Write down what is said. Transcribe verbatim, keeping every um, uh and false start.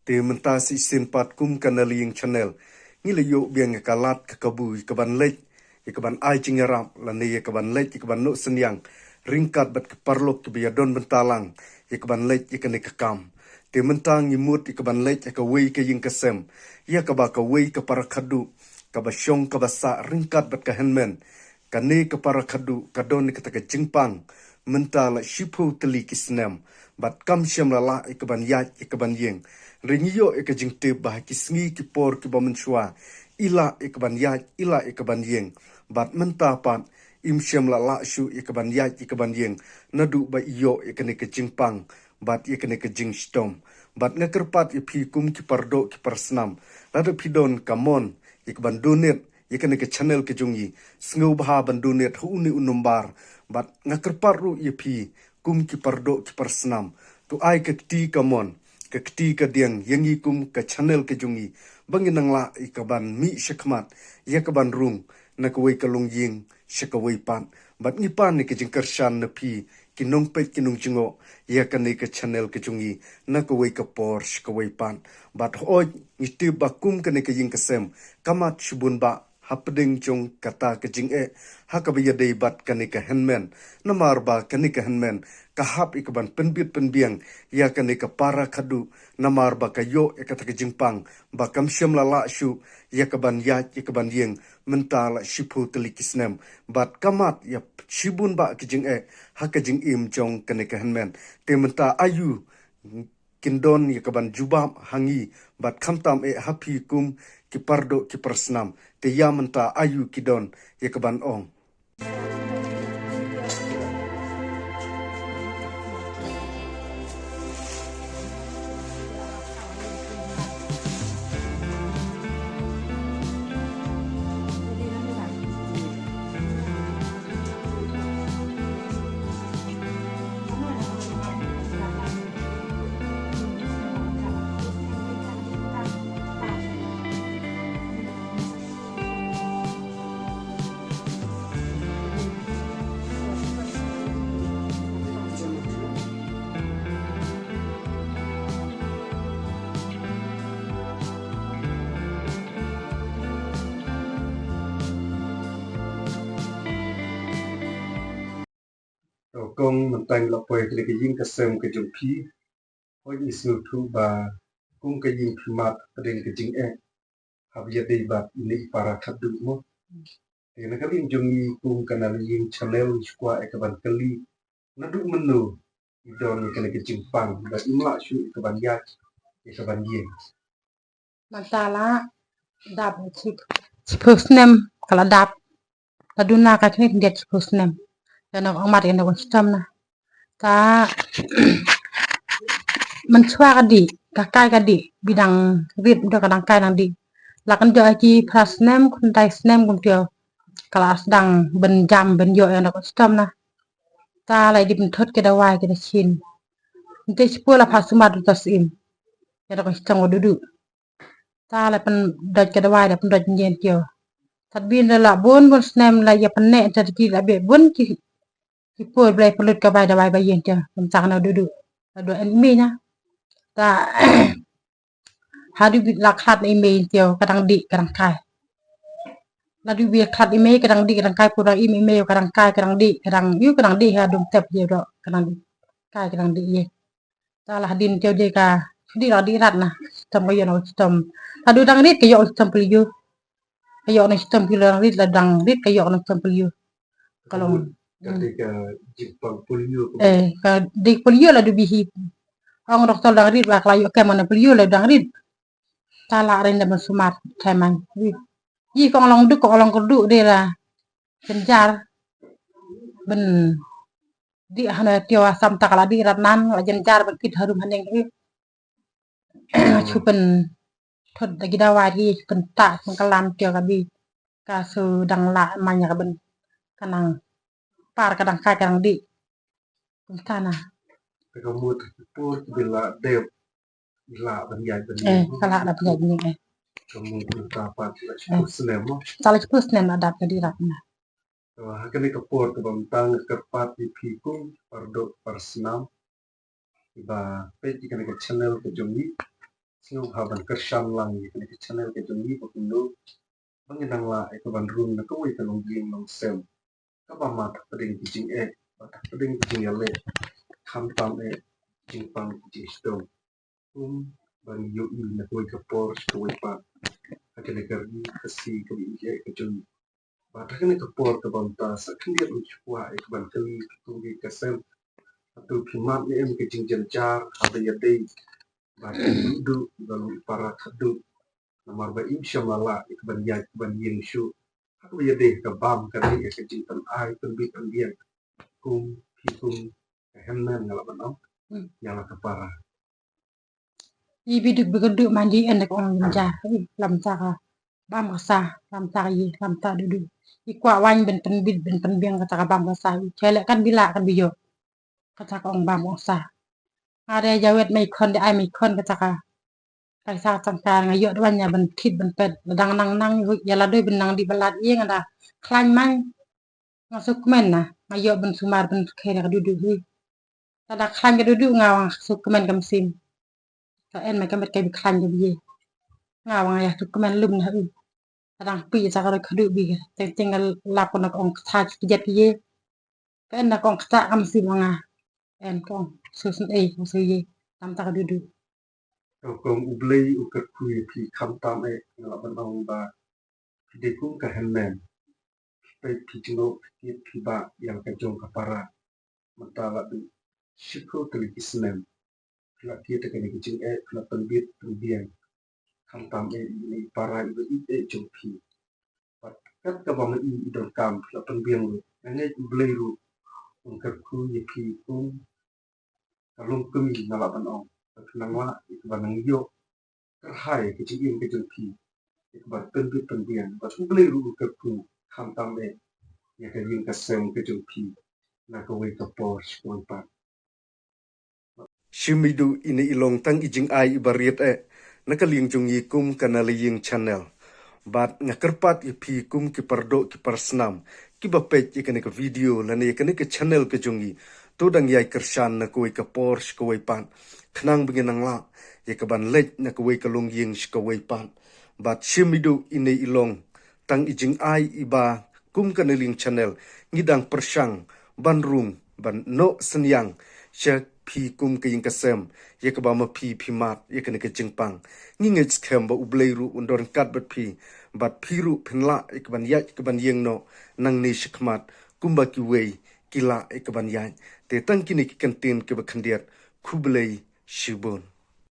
Te mynta shisien pat kum ka Naliying Channel, ngi la ïoh biang ïa ka lad ka kabu ïa ka ban leit, ïa ka ban ai jingïarap, lane ïa ka ban leit, ïa ka ban noh synñiang ryngkat bad ki paralok kiba ïadon bynta lang ïa ka ban leit ïa kane ka kam. Te mynta ngi mut ïa ka ban leit ïa kawei ka ïing ka sem, ïa kaba kawei ka para khadduh kaba shong kaba sah ryngkat bad ka hynmen. Kane ka para khadduh ka don ïa kata ka jingpang mynta la shiphew tylli ki snem, bad kam shym la lah ïa ka ban ïaid ïa ka ban ïeng. Hynrei ngi ïoh ïa ka jingtip ba ha ki sngi ki por kiba mynshuwa i lah ïa ka ban ïaid, i lah ïa ka ban ïeng. Bad mynta pat im shym la lah shuh ïa ka ban ïaid ïa ka ban ïeng, naduh ba i ïoh ïa kane ka jingpang bad ïa kane ka jingshitom. Bad nga kyrpad ïa phi kum ki paradoh ki parasnam, lada phi don ka mon ïa ka ban donate ïa kane ka channel ka jong ngi, sngewbha ban donate ha une u nombar. Bad nga kyrpad ruh ïa phi kum ki paradoh ki parasnam, to ai ka kti ka mon, ka kti ka diang ïa ngi kum ka channel ka jong ngi, ba ngin nang lah ïa ka ban mih shakhmat, ïa ka ban rung na kawei ka longïing sha kawei pat. Bad ngi pan ïa ka jingkyrshan na phi ki nongpeit ki nongjngoh ïa kane ka channel ka jong ngi, na kawei ka por sha kawei pat. Bad hooid, ngi tip ba kum kane ka ïing ka sem ka mad shibun bah hapdeng jong kata ka jingeh ha kaba ïadei bad kane ka hynmen. Namar ba kane ka hynmen ka hap ïa ka ban pynbit pynbiang ïa kane ka para khadduh, namar ba ka ïoh ïa kata ka jingpang ba kam shym la lah shuh ïa ka ban ïaid ïa ka ban ïeng mynta la shiphew tylli ki snem. Bad ka mad ïa shibun bah ki jingeh ha ka jingim jong kane ka hynmen. Te mynta aïu kin don ïa ka ban jubab ha ngi, bad khamtam eh ha phi kum ki paradoh ki parasnam? Te ïa mynta aïu ki don ïa ka ban ong? To kong, mynta ngi la poi ha kane ka ïing ka sem ka jong phi. Hooid, ngi sngewthuh ba kum ka ïing phi mad hapdeng ka jingeh haba ïadei bad ine i para khadduh mo. Te na ka liang jong ngi kum ka Naliying Channel ngi shu kwah ïa ka ban kylli, naduh mynno i don ïa kane ka jingpang ba im lah shuh ïa ka ban ïaid ïa ka ban ïeng? Mynta la dap shi, shiphew snem ka la dap. La duna ka kane khyndiat shiphew snem. Ïa na ka mat ïa na ka shitom na. Ta mynshuwa ka dih, ka kai ka dih, ba dang rit, ba ka dang kai dang dih. La kynjoh ki phra snem, khyndai snem kumteo, ka la sdang ban jam ban ïoh ïa na ka shitom na. Ta la dep pynthut ki dawai ki da shin. Nte shiphew la pha sumar da ta syiem. Ïa na ka shitom ka duh duh. Ta la pyndoit ka dawai, la pyndoit ïa tio. Tad bin la bun bun snem la ïa pynneh, tad ki la beh bun ki, ki por blei pynlut ka bai dawai ba ïa tio. Kum tak na duh duh. La duh en i mei na. Ta haduh bi la khlad na i mei tio, ka dang dih ka dang kai. La duh bi khlad i mei, ka dang dih ka dang kai, pura i mei, i mei ka dang kai, ka dang dih, ka dang ïu, ka dang dih ha dum tep ïa doh, ka dang kai ka dang dih ïa. Ta la hadien tio dei ka, dih la dih rat na. Shitom ka ïoh na shitom. La duh dang rit ka ïoh shitom polio. Ka ïoh na shitom polio, dang rit la dang rit ka ïoh na shitom polio. Ka long. Kata ka jingpang polio ka. Eh, ka dei polio la duh bi hi. Ong doktor dang rit ba ka la ïoh kem na polio la dang rit. Ta la rin da ban sumar thaiman. Ï, ï kong long duk, kong long kyrduh dei la jynjar ban dih hana tio, asam ta ka la dih rat nan, la jynjar ban kit harum haneng hi. Shu pynthut da ki dawai hi, shu pynta, shu pynkylam tio ka bi. Ka shu dang lah man ïa ka ban, ka nang par, ka dang kai, ka dang dih. Kumta na. Te ka mut ki por ki bi la dep, i lah ban ïaid ban ïeng. Eh, ka lah ban ïaid ban ïeng, eh. Ka mut mynta pat la shiphew snem mo. Ta la shiphew snem la dap ka dih rat na. To ha kane ka por kaba mynta nga kyrpad ïa phi kum paradoh parasnam kiba peit ïa kane ka channel ka jong ngi. sngewbha ban kyrshan lang ïa kane ka channel ka jong ngi ba kumno ba ngin nang lah ïa ka ban rung na kawei ka longïing longsem kaba mat hapdeng ki jingeh bad hapdeng ki jingïaleh, khamtam eh jingpang ki jingshitom. Kum ba ngi ïohi na kawei ka por sha kawei pat ha kane ka ri Khasi kaba ïeit ka jong ngi. Bad ha kane ka por kaba mynta sa khyndiat ruh shu kwah ïa ka ban kylli ka tu ri ka sem. Hato phi mad ne em ka jingjynjar haba ïadei bad ka duh duh ïa ka long i para khadduh. Namar ba im shym la lah ïa ka ban ïaid ka ban ïeng shuh ha kaba ïadei ka bam ka rieh ïa ka jingpynai pynbit pynbiang. Kum phi kum ka hynmen nga lah ban ong ïa la ka para. I biduk bikynduh mandi en da ka ong jynjar, i lam ta ka bam ka sa, lam ta ka ïe, lam ta duh duh. I kwah waiñ ban pynbit ban pynbiang kata ka bam ka sa, i chelek kan bi lah kan bi ïoh. Kata ka ong bam ong sa. Nga de jawet mai khon de ai mai khon kata ka. Kai sa tang ka nga ïoh de waiñ ïa ban khit ban pet. Dang nang nang ïa la doi ban nang di balat ïa nga da khlaiñ mai. Nga sukmen na nga ïoh ban sumar ban kher ka duh duh hi. Ta da khlaiñ ka duh duh nga wang sukmen ka msim. Ta en mai ka met ka bi khlaiñ ka bi ye. Nga wang ïa sukmen lum na hi. Ta dang pi ta ka roi ka duh bi ka teng teng ka lap ko na ka ong kata ki jet ki ye. Ka en na ka ong kata ka msim nga. En ka ong su sun ei ka su ye. Tam ta ka duh duh. Ka kong U Blei u kyrkhu ïa phi khamtam eh nga lah ban ong ba phi dei kum ka hynmen. Phi peit phi jngoh phi kit phi bah ïa la ka jong ka para. Mynta la dei shiphew tylli ki snem. Phi la kit ha kane ka jingeh phi la pynbit pynbiang. Khamtam eh ïa i para iba ïeit eh jong phi. Bad kat kaba ma i i donkam phi la pynbiang ruh. Nga ngeit U Blei ruh un kyrkhu ïa phi kum ka long kmie nga lah ban ong. Bad phi nang lah ïa ka ban nang ïoh kyrhai ka jingim ka jong phi ïa ka ban pynbit pynbiang. Bad U Blei ruh u kyrkhu khamtam eh ïa ka ïing ka sem ka jong phi na kawei ka por sha kawei pat. Shim i duh ine i long tang i jingai iba riat eh na ka liang jong i kum ka Na La Ïing Channel. Bad nga kyrpad ïa phi kum ki pardoh ki parsnam kiba peit ïa kane ka video lane ïa kane ka channel ka jong i. To dang ïai kyrshan na kawei ka por sha kawei pat khnang ba ngin nang lah ïa ka ban leit na kawei ka longïing sha kawei pat. Bad shim i duh ine i long tang i jingai iba kum ka Na La Ïing Channel ngi dang pyrshang ban rung ban noh synñiang sha phi kum ka ïing ka sem ïa kaba ma phi phi mad ïa kane ka jingpang. Ngi ngeit skhem ba U Blei ruh un don ryngkat bad phi bad phi ruh phin lah ïa ka ban ïaid ka ban ïeng noh nangne shakhmat kumba kiwei ki lah ïa ka ban ïaid. Te tang kine ki kyntien kiba khyndiat, khublei shibun.